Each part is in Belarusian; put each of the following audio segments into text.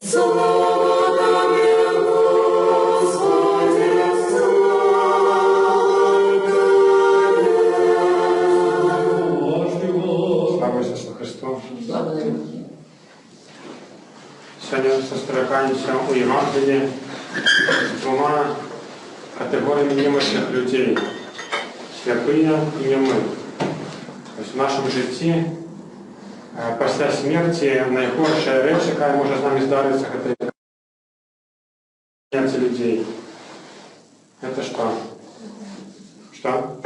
Слава Табе, Госпадзе, слава Табе. Слава Ісусу Хрысту! Слава навекі. Сёння сустракаемся ў Евангеллі з двума катэгорыямі немачных людзей: сляпыя і нямыя. То-бок у нашым жыцці пасля смерці найгоршая рэч, якая можа з намі здарыцца, гэта смерці людзей. Это что? Что?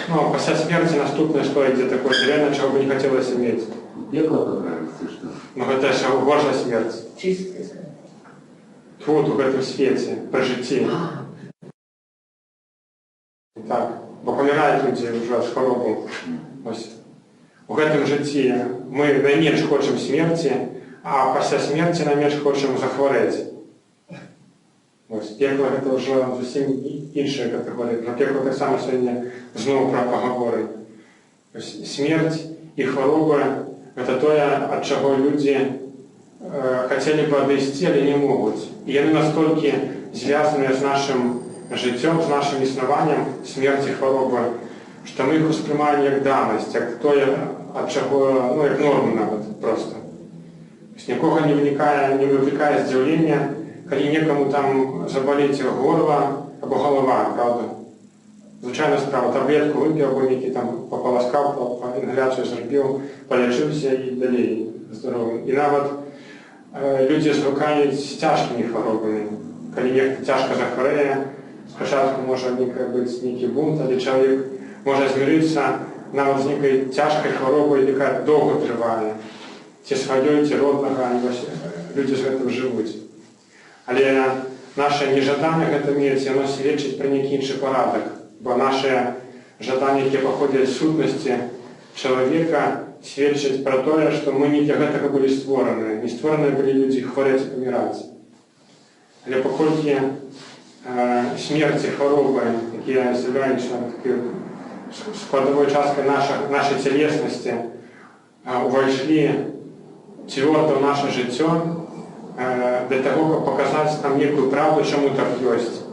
Ну, а пасля смерці наступнае, што ідзе такое дрэннае, чаго бы не хацелася мець. Пекло понравится, что? Ну, гэта ж горшая смерць. Чистая смерть. Тут, у гэтым свеце, пры жыцці. Так, бо паміраюць людзі ўжо ад хваробаў. Вось. У гэтым жыцці мы найменш хочам смерці, а пасля смерці найменш хочам захварэць. Вось, пекла — гэта ўжо зусім іншая катэгорыя. Пра пекла таксама сёння зноў пра пагаворым. Вось, смерць і хвароба — гэта тое, ад чаго людзі хацелі бы адысці, але не могуць. І яны настолькі звязаныя з нашым жыццём, з нашым існаваннем, смерць і хвароба, што мы іх успрымаем як данасць, як тое, ад чаго, ну, як норму нават проста. Вось нікога не выклікае здзіўлення, калі некаму там забаліць горла або галава, правда? Звычайная справа, таблетку выпіў або нейкі там папаласкаў, інгаляцыю зрабіў, палячыўся і далей здаровы. І нават людзі звыкаюць з цяжкімі хваробамі. Калі нехта цяжка захварэе, спачатку можа нейкая быць нейкі бунт, але чалавек можа змірыцца нават з нейкай цяжкай хваробай, якая доўга трывае. Ці сваёй, ці роднага, і вось, людзі з гэтым жывуць. Але наше нежаданне гэта мець, яно сведчыць пра нейкі іншы парадак, бо нашы жаданні, якія паходзяць з сутнасці чалавека, сведчаць пра тое, што мы не для гэтага былі створаны. Не створаны былі людзі хварэць і паміраць. Але паколькі смерці, хваробы, якія з'яўляюцца такой складавой часткай нашай цялеснасці, увайшлі цвёрда ў наша жыццё, для таго, каб паказаць нам некую праўду, чаму так ёсць.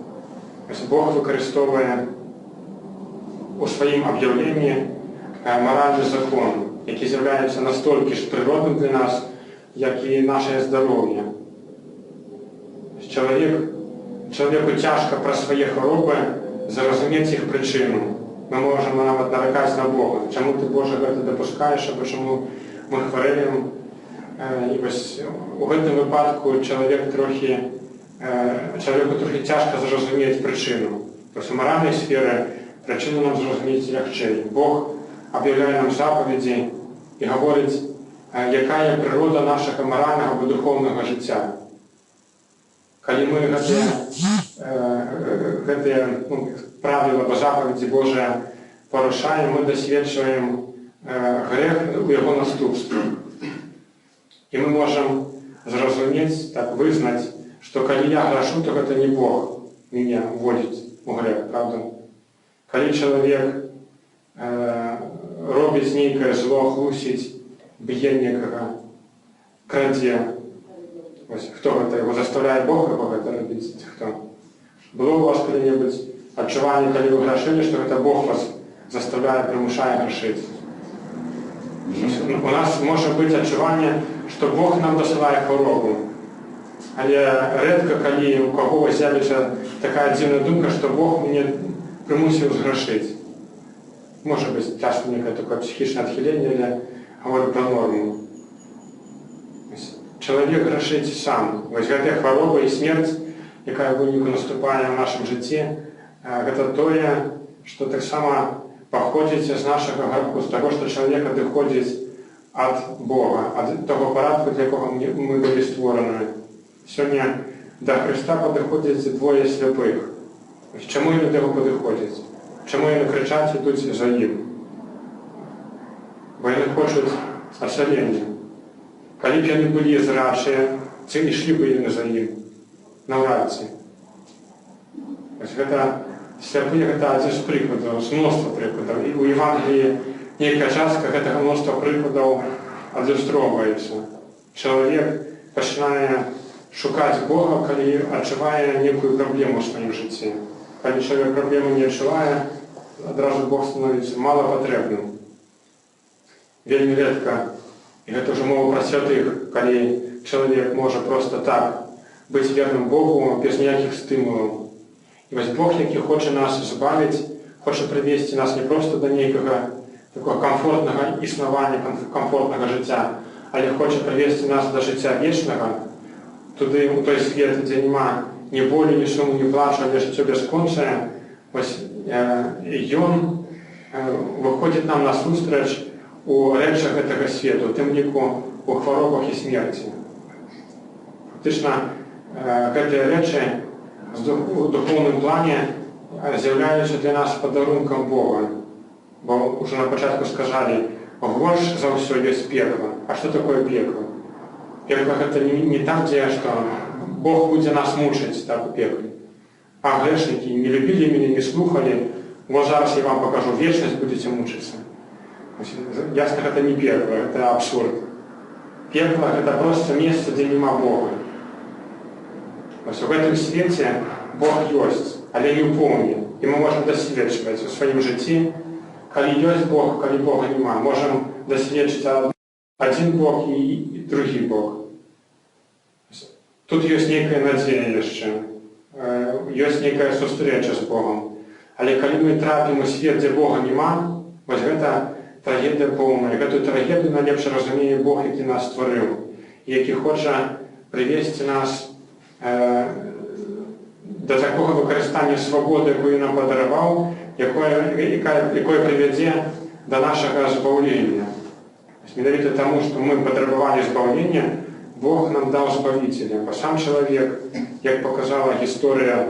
Вось Бог выкарыстоўвае у сваім аб'яўленні маральны закон, які з'яўляецца настолькі ж прыродным для нас, як і наше здароўе. Чалавеку цяжка праз свае хваробы зразумець іх прычыну. Мы можам нават наракаць на Бога. Чаму ты, Божа, гэта дапускаеш, або чаму мы хварэем? І вось у гэтым выпадку чалавеку трохі цяжка зразумець прычыну. Вось у маральнай сферы прычыну нам зразумець лягчэй. Бог аб'яўляе нам запаведзі і гаворыць, якая прырода нашага маральнага або духоўнага жыцця. Калі мы гэтыя, ну, правіла або запаведзі Божыя парушаем, мы дасведчваем грэх у яго наступстве. І мы можам зразумець, так вызнаць, што калі я грашу, то гэта не Бог мяне вводзіць у грэх, правда? Калі чалавек робіць нейкае зло, хлусіць, б'е некага, крадзе, вось, хто гэта яго заставляе, Бог яго гэта рабіць, ці хто? Было у вас калі-небудзь адчуванне, калі вы грашылі, што гэта Бог вас заставляе, прымушае грашыць? У нас можа быць адчуванне, што Бог нам дасылае хваробу. Але рэдка калі у каго з'явіцца такая дзіўная думка, што Бог мяне прымусіў зграшыць. Можа быць часам некае такое псіхічнае адхіленне, але гавару пра норму. Вось, чалавек грашыць сам. Вось гэтая хвароба і смерць, якая ў выніку наступае ў нашым жыцці, гэта тое, што таксама паходзіць з нашага граху, з таго, што чалавек адыходзіць ад Бога, ад таго парадку, для якога мы былі створаны. Сёння да Хрыста падыходзяць двое сляпых. Чаму яны да яго падыходзяць? Чаму яны крычаць, ідуць за ім? Бо яны хочуць ацалення. Калі б яны былі зрачыя, ці ішлі бы яны за ім? Наўрад ці. Вось гэта сляпыя, гэта адзін з прыкладаў, з мноства прыкладаў. І ў Евангеліі нейкая частка гэтага мноства прыкладаў адлюстроўваецца. Чалавек пачынае шукаць Бога, калі адчувае некую праблему ў сваім жыцці. Калі чалавек праблему не адчувае, адразу Бог становіцца малапатрэбным. Вельмі рэдка, і гэта ўжо мова пра святых, калі чалавек можа проста так быць верным Богу без ніякіх стымулаў. І вось Бог, які хоча нас збавіць, хоча прывесці нас не проста да нейкага такога камфортнага існавання, камфортнага жыцця, але хоча прывесці нас да жыцця вечнага, туды, у той свет, дзе няма ні болю, ні суму, ні плачу, але жыццё бясконцае, вось ён выходзіць нам насустрач у рэчах гэтага свету, у тым ліку у хваробах і смерці. Фактычна, гэтыя рэчы у духоўным плане з'яўляюцца для нас падарункам Бога. Бо ўжо на пачатку сказалі, горш за ўсё ёсць пекла. А што такое пекла? Пекла — гэта не там, дзе што Бог будзе нас мучыць, так, у пекле. А грэшнікі не любілі мяне, не слухалі, вот зараз я вам покажу, вечнасць будете мучыцца. Ясна, гэта не пекла, гэта абсурд. Пекла — гэта проста месца, дзе няма Бога. Вось у гэтым свеце Бог ёсць, але не ў поўні. І мы можам дасведчваць у сваім жыцці, калі ёсць Бог, калі Бога няма. Можам дасведчыць адзін бок і другі бок. Тут ёсць нейкая надзея яшчэ, ёсць нейкая сустрэча з Богом. Але калі мы трапім у свет, дзе Бога няма, вось гэта трагедыя поўная. Гэтую трагедыю найлепш разумее Бог, які нас стварыў, і які хоча прывесці нас да такога выкарыстання свабоды, якую нам падараваў, якое прывядзе да нашага збаўлення. Менавіта таму, што мы патрабавалі збаўлення, Бог нам даў збавіцеля, бо сам чалавек, як показала гісторыя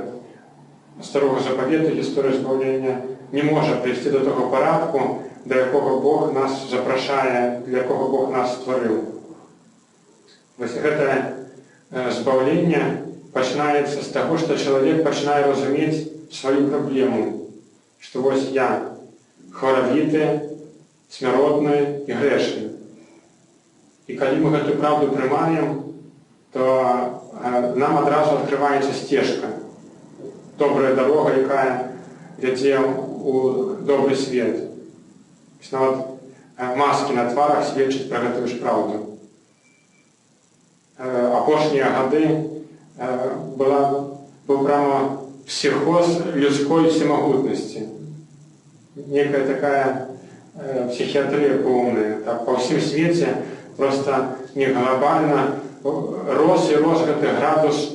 Старога Запавету, гісторыя збаўлення, не можа прыйсці да таго парадку, да якога Бог нас запрашае, для якога Бог нас стварыў. Вось гэтае збаўленне пачынаецца з таго, што чалавек пачынае разумець сваю праблему, што вось я хваравіты, смяротны і грэшны. І калі мы гэтую праўду прымаем, то нам адразу адкрываецца сцежка, добрая дарога, якая вядзе ў добры свет. Нават маскі на тварах сведчаць пра гэтую ж праўду. Апошнія гады быў прямо псіхоз людской всемагутнасці. Некая такая псіхіятрыя поўная. Так, па ўсім свеце проста не глобальна рос і рос гэты градус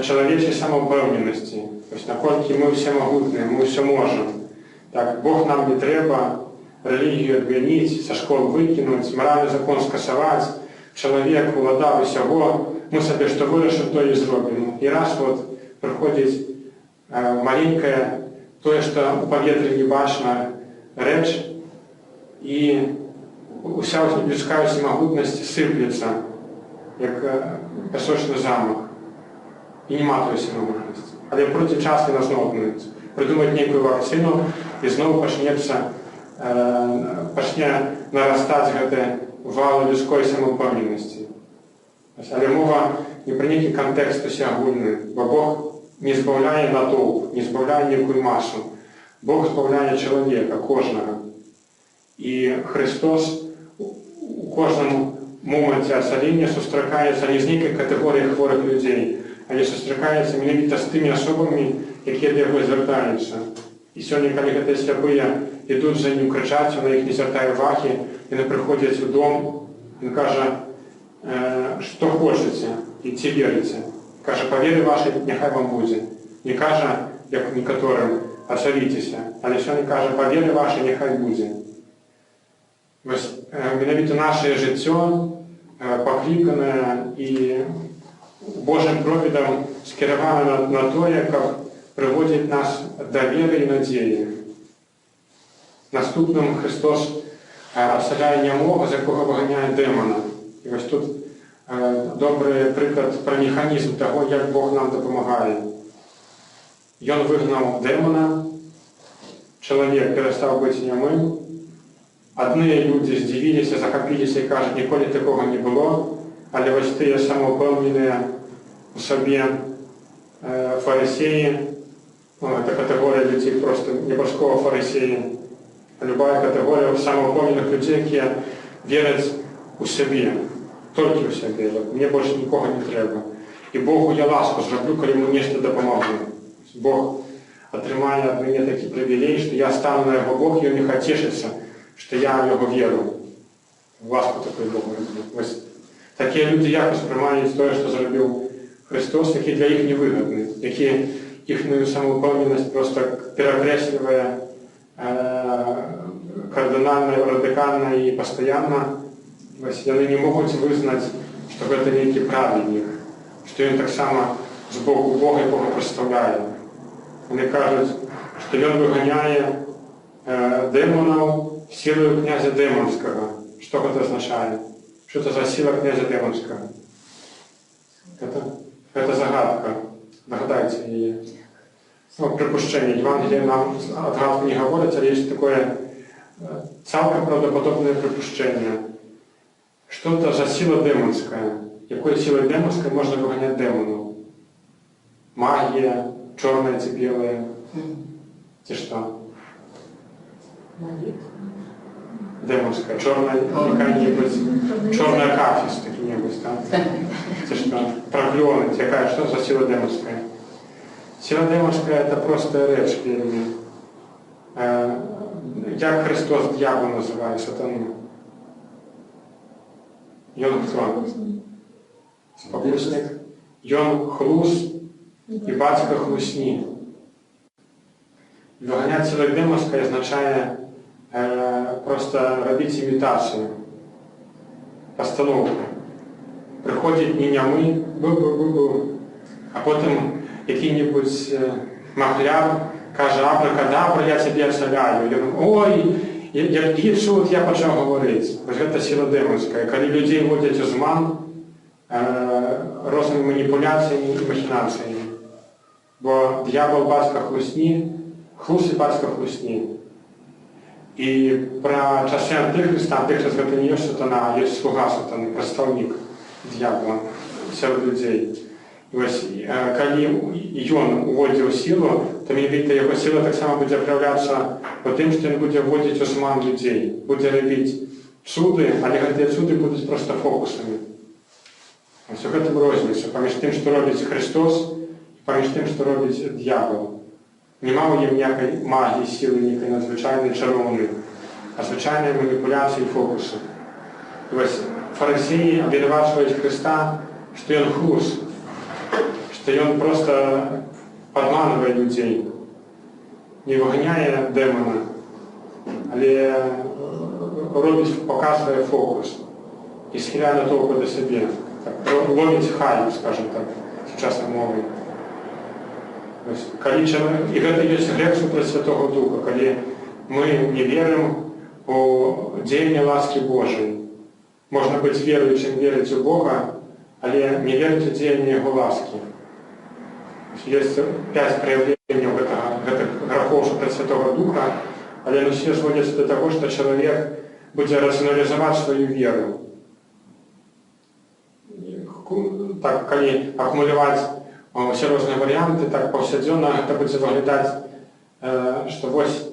чалавечай самаўпэўненасці. То есть наколькі мы ўсемагутныя, мы ўсё можам. Так, Бог нам не трэба, рэлігію адмяніць, са школ выкінуць, маральны закон скасаваць, чалавек уладар усяго, мы сабе што вырашым, то і зробім. І раз вот прыходзіць маленькая, тое, што ў паветры не бачна, рэч, і уся людская всемагутнасць сыплецца, як пясочны замак. І няма той всемагутнасці. Але пройдзе час, яна зноў адновіцца. Прыдумаць нейкую вакцыну, і зноў пачне нарастаць гэты вал людской самаўпэўненасці. Але мова не пра нейкі кантэкст усеагульны, бо Бог не збаўляе натоўп, не збаўляе некую масу. Бог збаўляе чалавека, кожнага. І Хрыстос у кожнаму моманце ацалення сустракаецца не з нейкай катэгорыяй хворых людзей, але сустракаецца менавіта з тымі асобамі, якія да яго звяртаюцца. І сёння, калі гэтыя сляпыя ідуць за ім, крычаць, ён на іх не звяртае увагі, яны прыходзяць у дом, ён кажа: «Што хочаце і ці верыце?» Кажа: «Па веры вашай няхай вам будзе». Не кажа, як некаторым: «Ацаліцеся», але сёння кажа: «Па веры вашай няхай будзе». Вось, менавіта наше жыццё пакліканае і Божым провідам скіравана на тое, каб прыводзіць нас да веры і надзеі. Наступным Хрыстос ацаляе нямога, з якога выганяе дэмана. І вось тут добры прыклад пра механізм таго, як Бог нам дапамагае. Ён выгнаў дэмана, чалавек перастаў быць нямым. Адныя людзі здзівіліся, захапіліся і кажуць: «Ніколі такога не было». Але вось тыя самаўпэўненыя у сабе фарысеі, ну, это катэгорыя людзей, просто не абавязкова фарысеі, а любая катэгорыя самаўпэўненых людзей, якія вераць у сябе, толькі ў сябе, як мне больш нікога не трэба. І Богу я ласку зраблю, калі яму нешта дапамагу. Бог атрымае ад мяне такі прывілей, што я стану на яго бок, і ён няхай цешыцца, што я ў яго веру. Ласку такую Богу раблю. Вось такія людзі як успрымаюць тое, што зрабіў Хрыстос, які для іх невыгадны, які іхную самаўпэўненасць проста перакрэслівае кардынальна, радыкальна і пастаянна. Вось яны не могуць вызнаць, што гэта нейкі праведнік, што ён таксама з боку Бога і Бога прадстаўляе. Яны кажуць, што ён выганяе дэмонаў сілаю князя дэманскага. Што гэта азначае? Што это за сіла князя дэманскага? Это загадка. Дагадайце яе. Ну, прыпушчэнне. Евангелие нам адгадку не гаворыць, але ёсць такое цалкам праўдападобнае прыпушчэнне. Што это за сіла дэманская? Якой сілай дэманскай можна выганяць дэмонаў? Магія, чорная ці белая? Ці што? Молитва. Дэманская, чорная якая-небудзь, чорны акафіст такі-небудзь, так? Ці што? Праклёны, ці якая, што за сіла дэманская? Сіла дэманская – это простая рэч вельмі. Як Хрыстос д'ябла называе, сатану? Ён хто? Спакуснік. Ён хлус і бацька хлусні. Выганяць сілай дэманскай азначае проста рабіць імітацыю, пастаноўку. Прыходзіць не нямы, бу-бу-бу-бу, а потым які-небудзь махляр кажа: «Абракадабра, я цябе ацаляю». Ён: «Ой, які цуд, я пачаў гаварыць». Вось гэта сіла дэманская. Калі людзей водзяць у зман рознымі маніпуляцыямі і махінацыямі. Бо д'ябал бацька хлусні, хлус і бацька хлусні. І пра часы антыхрыста, антыхрыст гэта не ёсць сатана, а ёсць слуга сатаны, прадстаўнік д'ябла сярод людзей. І вось, калі ён уводзіў сілу, то менавіта яго сіла таксама будзе праяўляцца у тым, што ён будзе вводзіць у зман людзей, будзе рабіць цуды, але гэтыя цуды будуць проста фокусамі. Вось у гэтым розніца паміж тым, што робіць Хрыстос, і паміж тым, што робіць д'ябал. Няма ў ім ніякай магіі, сілы, нейкай надзвычайнай чароўнай, а звычайнай маніпуляцыі і фокусы. І вось фарысеі абвінавачваюць Хрыста, што ён хлус, што ён проста падманвае людзей, не выганяе дэмана, але робіць, паказвае фокус і схіляе натоўпы да сябе, так, ловіць хайп, скажем так, сучаснай мовай. Вось, калі чалавек, і гэта ёсць грэх супраць Святого Духа, калі мы не верым у дзеянне ласкі Божай. Можна быць веруючым, верыць у Бога, але не верыць у дзеянне Яго ласкі. Ёсць пяць праяўленняў гэтых грахоў супраць Святого Духа, але яны ўсе зводзяцца да таго, што чалавек будзе рацыяналізаваць сваю веру. Так, калі акумуляваць усе розныя варыянты, так паўсядзённа гэта будзе выглядаць, што вось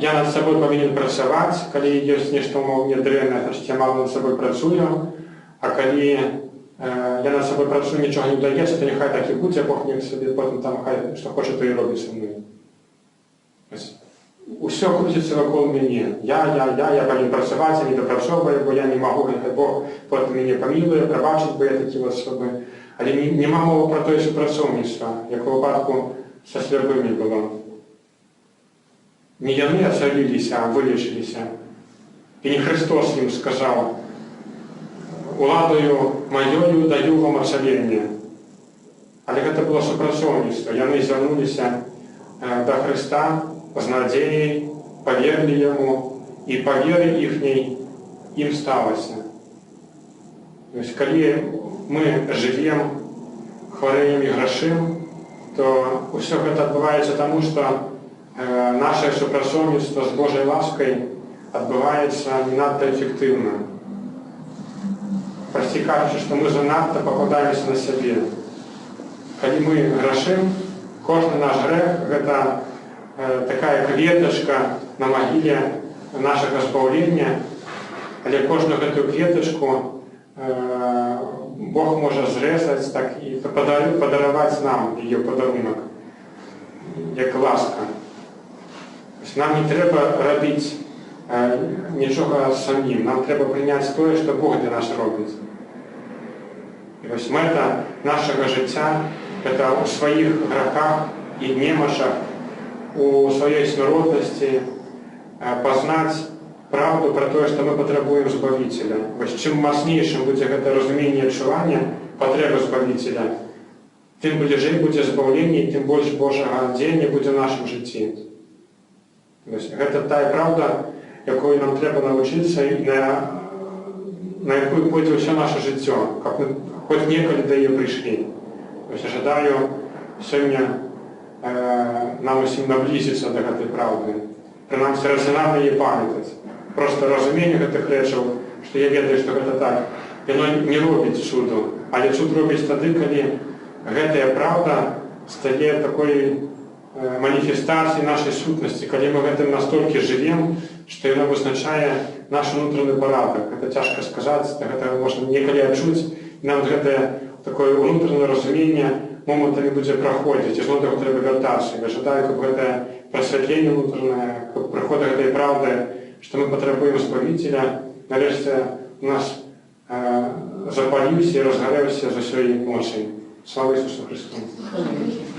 я над сабой павінен працаваць, калі ёсць нешта ў мне дрэннае, значыць, я мала над сабой працую, а калі я над сабой працую, нічога не ўдаецца, то няхай так і будзе, Бог неяк сабе потым там хай што хоча, то і робіць са мной. Вось. Усё круціцца вакол мяне. Я, я, я павінен працаваць, я не дапрацоўваю, бо я не магу, няхай Бог потым мяне памілуе, прабачыць, бо я такі вот слабы. Але няма мовы пра тое супрацоўніцтва, як у выпадку са сляпымі было. Не яны ацаліліся, а вылечыліся. І не Хрыстос ім сказаў: «Уладаю маёю даю вам ацаленне». Але гэта было супрацоўніцтва. Яны звярнуліся да Хрыста з надзеяй, паверылі яму, і па веры іхняй ім сталася. То есть, калі мы жывем, хварэем і грашым, то ўсё гэта адбываецца таму, што наше супрацоўніцтва з Божай ласкай адбываецца не надта эфектыўна. Працягваецца Прасцей кажучы, што мы занадта пакладаемся на сябе. Калі мы грашым, кожны наш грэх — гэта такая кветачка на магіле нашага збаўлення, але кожную гэтую кветачку Бог можа зрэзаць так і падараваць нам яе ў падарунак, як ласка. Вось нам не трэба рабіць нічога самім, нам трэба прыняць тое, што Бог для нас робіць. І вось мэта нашага жыцця — гэта ў сваіх грахах і немачах, у сваёй смяротнасці пазнаць праўду пра тое, што мы патрабуем Збавіцеля. Вось чым мацнейшым будзе гэта разуменне, адчуванне патрэбы Збавіцеля, тым бліжэй будзе збаўленне і тым больш Божага дзеяння будзе ў нашым жыцці. Вось гэта тая праўда, якой нам трэба навучыцца і на якую пойдзе ўсё наше жыццё, каб мы хоць некалі да яе прыйшлі. Вось жадаю сёння нам усім наблізіцца да гэтай праўды, прынамсі рацыянальна яе памятаць. Проста разуменне гэтых рэчаў, што я ведаю, што гэта так, яно не робіць цуду, але цуд робіць тады, калі гэтая праўда стае такой маніфестацыяй нашай сутнасці, калі мы гэтым настолькі жывем, што яно вызначае наш унутраны парадак. Гэта цяжка сказаць, гэта можна некалі адчуць, і нам гэтае такое ўнутранае разуменне момантамі будзе праходзіць, і зноў да яго трэба вяртацца. Я жадаю, каб гэтае прасвятленне ўнутранае, каб прыход гэтай праўды, што мы патрабуем Збавіцеля, нарэшце у нас запаліўся і разгарэўся з усёй моцай. Слава Ісусу Хрысту! Слава.